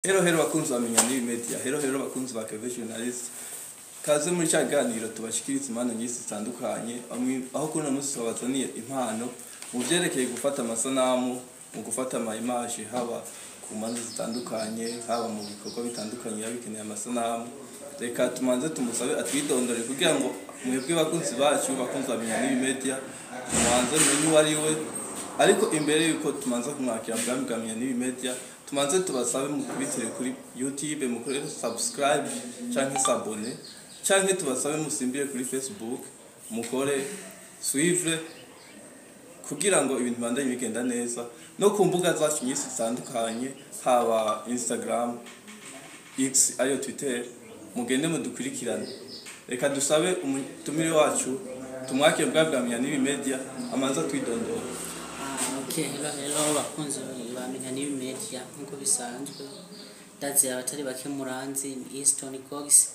Hello, hello bakunzi ba Menya N'ibi Media. Hello, hello bakunzi ba Keve Journalist. Kaze muri ca kiganiro tubashikiriza impano nyinshi zitandukanye, aho kuri uno munsi twabazaniye impano mu vyerekeye gufata amasanamu, mu gufata ama image, haba ku manza zitandukanye, haba mu bikorwa bitandukanye biba bikeneye amasanamu. Reka tumanze tumusabe atwidondore kugira ngo mwebwe bakunzi bacu, bakunzi ba Menya N'ibi Media, mubanze mumenye uwo ari we. Ariko imbere yuko tumanza kumwakira bwami bwa Menya N'ibi Media, tumanze tubasabe mukubitire kuri YouTube, mukore subscribe canke s'abonner, canke tubasabe musimbire kuri Facebook mukore suivre, kugira ngo ibintu bibandanye bigenda neza, no ku mbuga zacu nyinshi zitandukanye, haba Instagram, X ariyo Twitter, mugende mudukurikirane. Reka dusabe umutumire wacu, tumwakire bwa bwa Menya N'ibi Media, amanza twidondora. Ah, okay, hello, hello bakunzi ba Menya N'ibi Media. Nkuko bisanzwe, ndazi abatari bake muranzi, ni Easton Cox,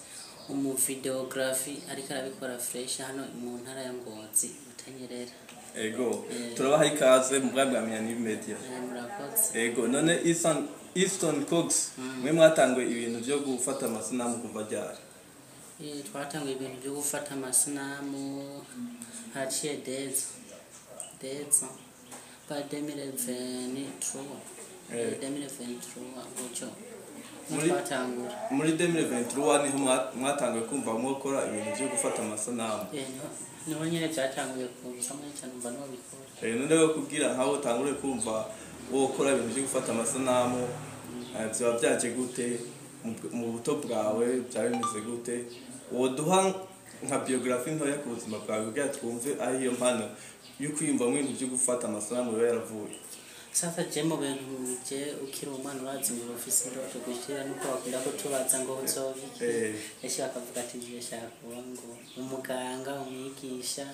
umu videography ariko arabikora fresh hano mu ntara ya Ngozi, Butanyerera. Ego, turabaha ikaze mu bwa bwa Menya N'ibi Media. Murakoze. Ego, none Easton Cox, mwe mwatanguye ibintu byo gufata amasanamu kuva ryari? Twatanguye ibintu byo gufata amasanamu haciye deza pa 2023. 2023 gutyo niho twatangura. Muri 2023 niho mwatanguye kumva mwokora ibintu byo gufata amasanamu? Niho nyene vyatanguye kuza muri cyane, numva nobikora. None we kugira nkaho utangure kumva wokora ibintu byo gufata amasanamu, vyoba vyaje gute? Mu buto bwawe byaba bimeze gute? Woduha nka biographie ntoya ku buzima bwawe kugira twumve aho iyo mpano yo kwiyumvamo ibintu byo gufata amasanamu biba yaravuye? Sasa je mu bintu je ukiri umwana, urazi ngo ufise indoto gushira nuko bakunda kutubaza ngo uzoba iki, benshi bakavuga ati je shaka kuba ngo umuganga, umwigisha.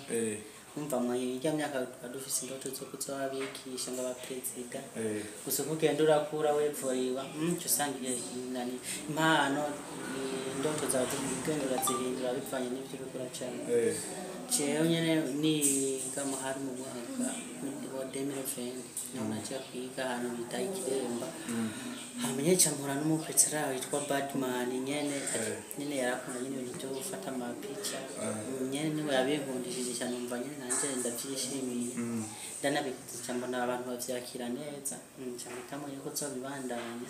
Umva, mu irya myaka tuba dufise indoto zo kuzoba abigisha, ngo abaperezida. Gusa uko ugenda urakura wevuriwa, uca usanga nani impano, indoto zawe ugenda urazihindura bivanye n'ivyo uriko uracamo. Jewe nyene niga mu hari mu mwaka wa 2020, niho naja kwiga ahantu bita Ikiremba. Hama nyene ca mpura n'umupetera witwa Badman nyene. Nyene yarakunda nyene ibintu vyo gufata amapica. Nyene niwe yabinkundishije cane, numva nyene nanje ndavyishimiye. Ndanabikoze, ca mbona abantu bavyakira neza. Ca mpitamo yuko nzobibandanya.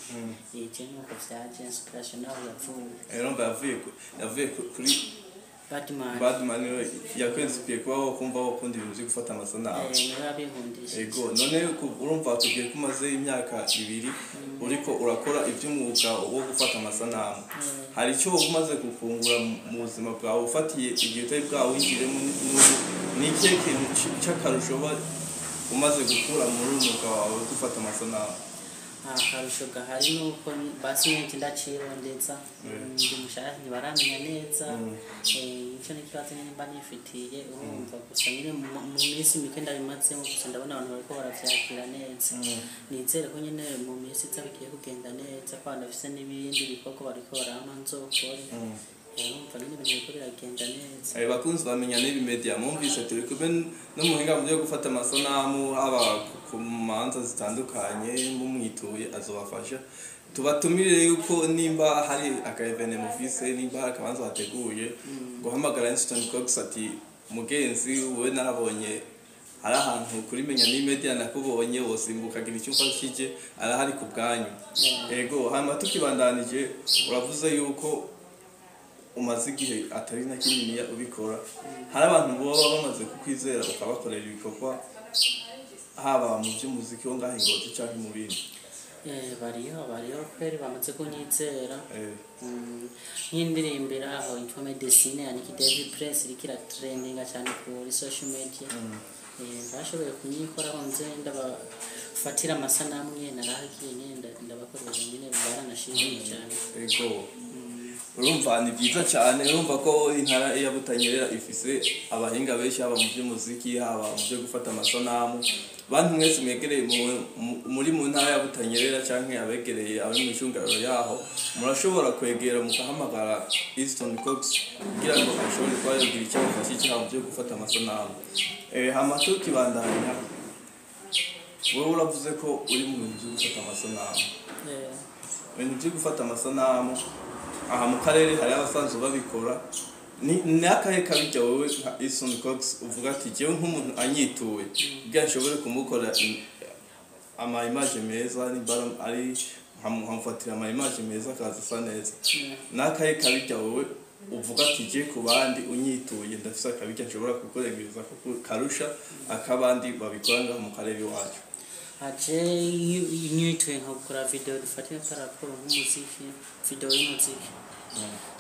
Je nuko vyaje, inspiration naho yavuye. Urumva yavuye kuri Badman. Badman niwe yakwinspiye kuba wokumva wokunda ibintu vyo gufata amasanamu. Niwe yabinkundishije. Ego, none urumva tubwiye ko umaze imyaka 2 uriko urakora ivy'umwuga wo gufata amasanamu. Hari icyo woba umaze gufungura mu buzima bwawe ufatiye igihe utari bwawinjiremo n'ubu? Ni ikihe kintu c'akarusho uba umaze gukura muri uyu mwuga wawe wo gufata amasanamu? Akarusho gahari nuko basi nyine ndacirondeza, ndi mushasha, ntibaramenya neza. Ico ni ikibazo nyene mba nifitiye, urumva. Gusa nyene mu minsi mike ndabimazemo, gusa ndabona abantu bariko baravyakira neza. Nizere ko nyene mu minsi iza bigiye kugenda neza, ko abantu bafise n'ibindi bikorwa bariko barampa nzokore. Urumva nyene ibintu biriko biragenda neza. Bakunzi ba Menya N'ibi Media, mwumvise turi kumwe n'umuhinga mu byo gufata amasanamu, haba ku manza zitandukanye, mumwituye azobafasha. Tubatumire yuko nimba hari aka événement mufise, nimba hari akabanza bateguye, guhamagara Easton Cox ati: "Mugenzi wowe, narabonye hari ahantu kuri Menya N'ibi Media nakubonye, wosimbuka agira icyo umfashije." Arahari ku bwanyu. Ego, hanyuma tukibandanije, uravuze yuko umaze igihe atari na kininiya ubikora. Hari abantu boba bamaze kukwizera ukabakorera ibikorwa, haba mu by'umuziki wo ngaho i Ngozi canke mu bindi? Bariho, bariho kweri bamaze kunyizera. Nk'indirimbo iri aho yitwa Medecine ya Nick David Prince, iriko iratrendinga cyane kuri social media. Bashoboye kunyikoraho nze ndabafatira amasanamu nyene, narahagiye nyene ndabakorera nyene, baranashimiye cyane. Ego, urumva ni byiza cyane. Urumva ko intara ya Butanyerera ifise abahinga benshi, haba mu by'umuziki, haba mu byo gufata amasanamu. Bantu mwese mwegereye muri mu ntara ya Butanyerera canke abegereye, abari mu micungararo yaho, murashobora kwegera mugahamagara Easton Cox kugira ngo ashobore kuba yogira icyo abafashije haba mu byo gufata amasanamu. Hama tukibandanya, wowe uravuze ko uri mu bintu byo gufata amasanamu. Mu bintu byo gufata amasanamu aha mu karere hari abasanzwe babikora. Ni akahe kabijya wowe nka Easton Cox uvuga ati jewe nk'umuntu anyituye kugira nshobore kumukora ama image meza, nimba ari nkamufatira ama image meza akaza asa neza, n'akahe kabijya wowe uvuga ati je ku bandi unyituye ndafise akabijya nshobora kukuregereza ko karusha akabandi babikora ngaho mu karere iwacu? Aje nyituye nkakora video, dufate nka raporo nk'umuziki, video y'umuziki,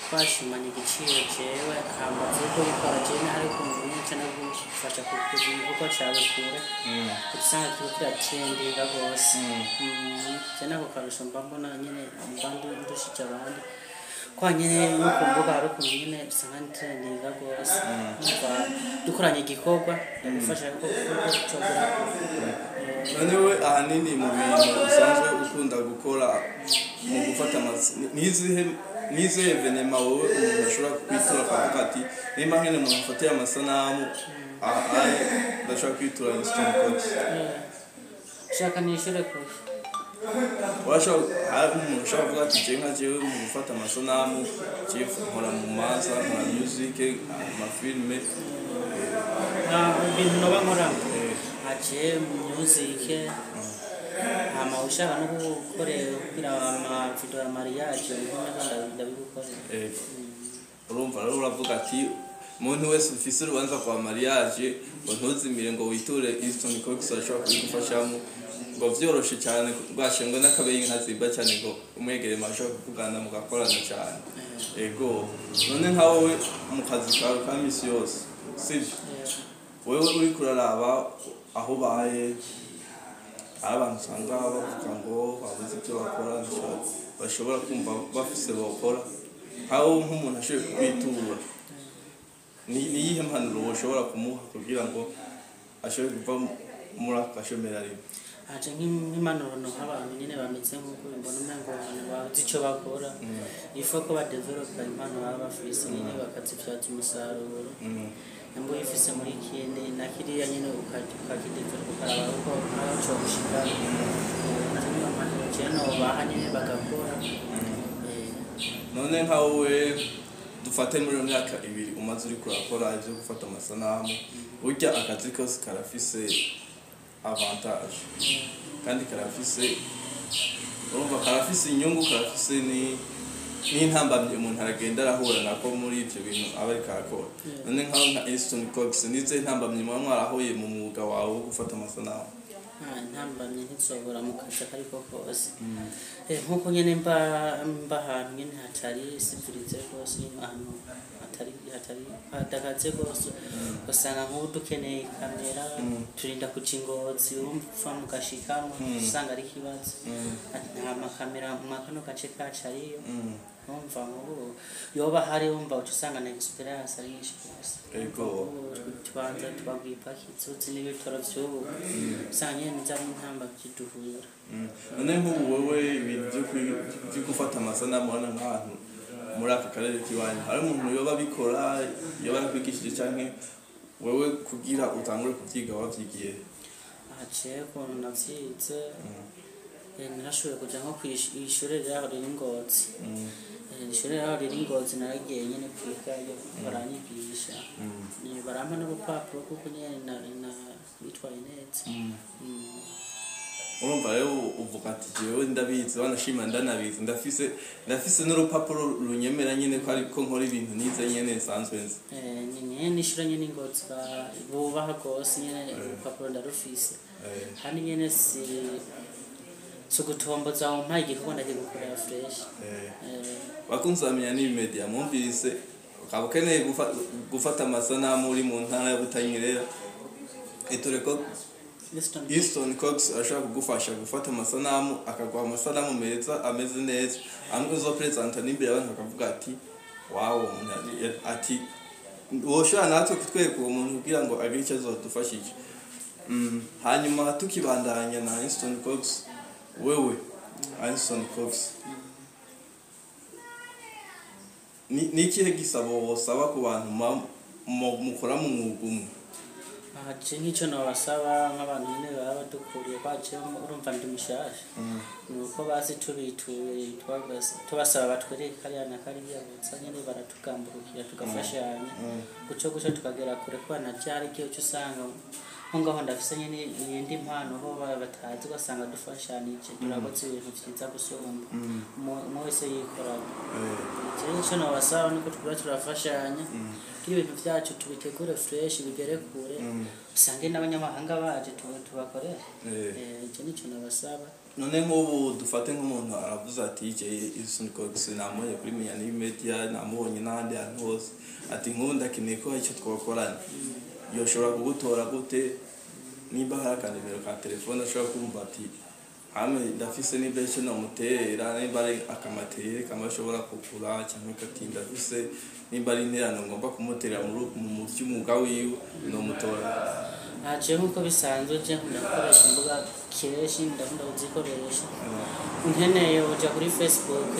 twashimanye igiciro, jewe hambavu yuko bikora jewe hari ukuntu nyinshi no gufasha kukuza igikorwa cawe kure, usanga kiriko kiratrendinga rwose. Je nako karusho mba mbona nyene mba ndushije abandi, kwa nyene no ku mbuga hari ukuntu nyene usanga nitrendinga rwose. Umva, dukoranye igikorwa ndagufasha kuko cogera. None we ahanini mu bintu usanzwe ukunda gukora mu gufata nizihe événement wowe umuntu ashobora kukwitura akavuga ati nimba nkene umuntu afatiye amasanamu aha aye ndashobora kwitura Easton Cox? Shaka nishure kure. Urashobora, hari umuntu ushobora kuvuga ati jewe nka jewe mu gufata amasanamu jewe nkora mu manza, nkora music, amafilme. Ibintu noba nkoramo aje music, hama ushaka no gukorera kugira ama video ya mariage ndabigukorera. Urumva rero uravuga ati umuntu wese ufise urubanza kwa mariage ngo ntuzimire ngo witure Easton Cox, ashobora kubigufashamo ngo vyoroshe cyane, rwashengwe n'akabeyi ntazimba cyane, ngo umwegere mashobora kuvugana mugakorana cyane. Ego, none nka wowe mu kazi kawe ka misi yose, sivyo, wewe uriko uraraba aho ubaye, hari abantu usanga bavuga ngo babuze ibyo bakora, bashobora kumva bafise bokora, nkaho nk'umuntu ashoboye kukwitura, ni iyihe mpanuro woshobora kumuha kugira ngo ashobore kuva muri ako gashomeri arimo? Aje nk'impanuro nk'abantu nyine bameze nk'uko mbona umengo abantu bazi icyo bakora, ifo ko badevelopa impano baba bafise nyine bakazibyaza umusaruro. Nimba uyifise muri kindi na kiriya nyine ukakidevelopa, ukaraba uko aho cogushika. Niyo mpanuro jewe nobaha nyine bagakora. None nka wowe dufate muri iyo myaka 2 umaze uriko urakora ivyo gufata amasanamu, burya akazi kose karafise avantage kandi karafise, urumva, karafise inyungu, karafise n'intambamyi umuntu aragenda arahura nako muri ivyo bintu aba ariko arakora. None nkaho nka Easton Cox, nize intambamyi muba mwarahuye mu mwuga wawe wo gufata amasanamu? Intambamyi ntizobura mu kazi akariko kose. Nkuko nyene mba ahantu nyene hatari civilisé rwose, nyene ahantu hatari hadakaze rwose, usanga nk'ubu dukeneye kamera turinda kuja i Ngozi, urumva mugashikamwo usanga ari ikibazo. Ati nta makamera mwa kano gace kacu ariyo. Urumva nk'ubu yoba hari, wumva uca usanga na experience ari nyinshi rwose. Tubanza tubabwiye ipaki uzi n'ibitoro vy'ubu, usanga nyene niza ari intambamyi duhura. None nk'ubu wowe ibintu vyo gufata amasanamu hano nk'ahantu muri aka karere k'iwanyu, hari umuntu yoba abikora yoba yarakwigishije, canke wewe kugira utangure kuvyiga wavyigiye? Aha jewe ukuntu navyize, narashoboye kuja nko kw'ishure ryaho riri i Ngozi. Ishure ryaho riri i Ngozi naragiye nyene kwigayo baranyigisha. Barampa n'urupapuro kuko nyene nitwaye neza. Urumva rero uvuga ati jewe ndabizi, wanashima ndanabizi, ndafise n'urupapuro runyemera nyene ko ariko nkora ibintu nize nyene nsanzwe nzi. Ni nyene ishure nyene i Ngozi bubaha gose nyene, urupapuro ndarufise. Kandi nyene si ugutomboza, wampaye igikorwa ndakigukorera fresh. Bakunzi bamenya n'ibi media, mwumvise, ukaba ukeneye gufata amasanamu uri mu ntara ya Butanyerera, itore ko Easton. Easton Cox ashobora kugufasha gufata amasanamu, akaguha amasanamu meza ameze neza, amwe uzopresenta n'imbere abantu bakavuga ati wawo, umuntu ati woshobora natwe kutwereka uwo muntu kugira ngo agire icyo azodufashije. Hanyuma tukibandanya na Easton Cox, wewe Easton Cox, ni ikihe gisabo wosaba ku bantu mukora mu mwuga umwe? Aje nk'icyo nabasaba nk'abantu nyine baba badukuriye kwaje, urumva ndi mushasha, ni uko bazi tubituye, tubasaba batwereke kariya na kariya, butsa nyine baratugamburukira, tugafashanya guco guco tukagera kure. Kuba na hari igihe uca usanga nko ngaho ndafise nyine iyindi mpano bo batazi, ugasanga dufashanije turakoze ibintu vyiza gusumba umwe wese yikorana. Jewe icyo nabasaba nuko tuba turafashanya kugira ibintu vyacu tubitegure fresh bigere kure, usange n'abanyamahanga baje tubakorere. Icyo nicyo nabasaba. None nk'ubu dufate nk'umuntu aravuze ati je Easton Cox namubonye kuri Menya New Media, namubonye n'ahandi hantu hose, ati nk'ubu ndakeneye ko hari icyo twakorana, yoshobora kugutora gute? Nimba hari akanimero ka telefone ashobora kumva ati hamwe ndafise nimba icyo nomuterera, nimba ari akamaterere kamwe ashobora kugura, cyangwa ati ndafise nimba ari interano ngomba kumuterera mu by'umwuga wiwe, nomutora? Aje nk'uko bisanzwe, je nkunda gukoresha imbuga kenshi, ndakunda kuzikoresha. Unkeneye uja kuri Facebook,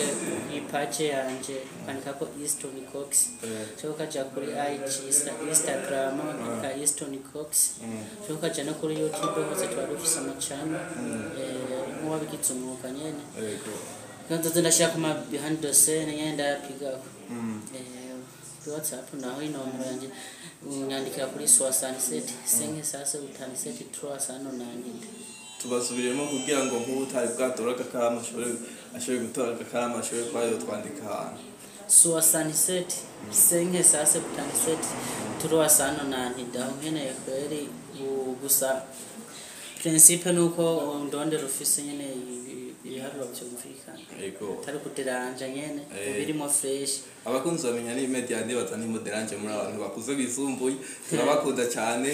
ipaje yanje ukandikako Easton Cox, cyangwa ukaja kuri IG, Instagram, ukandika Easton Cox, cyangwa ukaja no kuri YouTube, hose tuba dufise amacano nk'uwabigize umwuga nyene. Nzoze ndashira ku ma behind the scene nyene, ndayapigako. Kuri WhatsApp naho inomero yanje unyandikira kuri 67 577 397. Tubasubiremo kugira ngo nk'ubu utari bwatora agakaramu ashobore gutora agakaramu, ashobore kuba yotwandika ahantu. 67 577 397. Aho nkeneye kweri gusa principe nuko ndondera ufise nyene ibiharuro vyumvikana, atari kuderanja nyene, birimo fresh. Abakunzi bamenya ni media, ndibaza ni moderanje muri abantu bakuze bisumbuye, turabakunda cyane.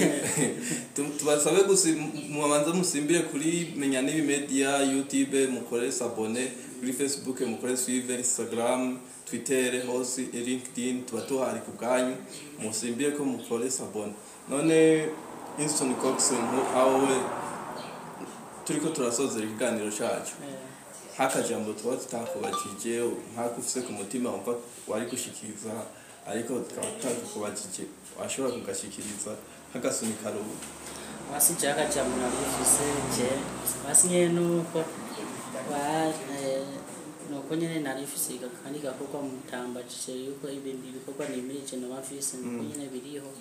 Tubasabe gusa mubanze musimbire kuri Menya Nibi Media YouTube, mukore s'abonner kuri Facebook, mukore suivre Instagram, Twitter, hose, LinkedIn, tuba tuhari ku bwanyu. Musimbire ko mukore s'abonner. None Easton Cox, nkawe turiko turasozera ikiganiro cacu, nk'akajambo tuba tutakubajije, nk'ako ufise ku mutima wumva wari gushikiriza ariko tukaba tutakubajije, washobora kugashikiriza nk'agasunika rubu? Basi je akajambo narifise je basi nyene nuko nuko nyene narifise kandi gakorwa mutambajije yuko ibi ibikorwa nimirije noba mfise, nuko nyene biriho.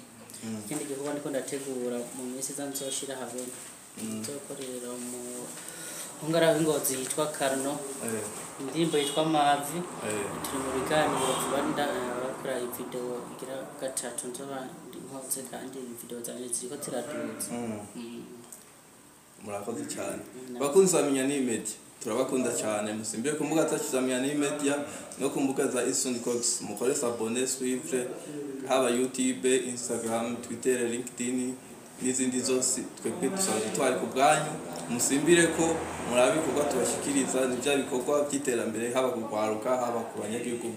Ikindi gikorwa ndiko ndategura mu minsi iza nzoshira ahabona, nzokorera mu hongara w'ingozi yitwa Karno, indirimbo yitwa Mavi. Turi mu biganiro vuba, bakora video igira gatatu nzoba ndi nkoze, kandi video zanje ziriko ziraduza. Murakoze cyane bakunzi ba Menya New Media, turabakunda cyane. Musimbire ku mbuga zacu za Menya New Media no ku mbuga za Easton Cox, mukore s'abonner, suivre, haba YouTube, Instagram, Twitter, LinkedIn n'izindi zose. Twebwe dusanzwe tuhari ku bwanyu. Musimbire ko murabe ibikorwa tubashikiriza, ni bya bikorwa by'iterambere, haba ku rwaruka, haba ku banyagihugu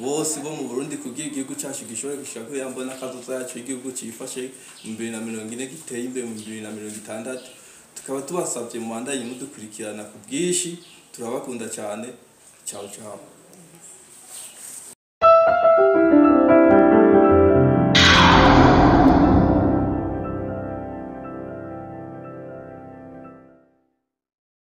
bose bo mu Burundi, kugira igihugu cyacu gishobore gushika kuri ya mbona kazoza yacu y'igihugu cifashe mu 2040, giteye imbere mu 2060. Tukaba tubasabye mubandanye mudukurikirana ku bwinshi. Turabakunda cyane. Ciao ciao.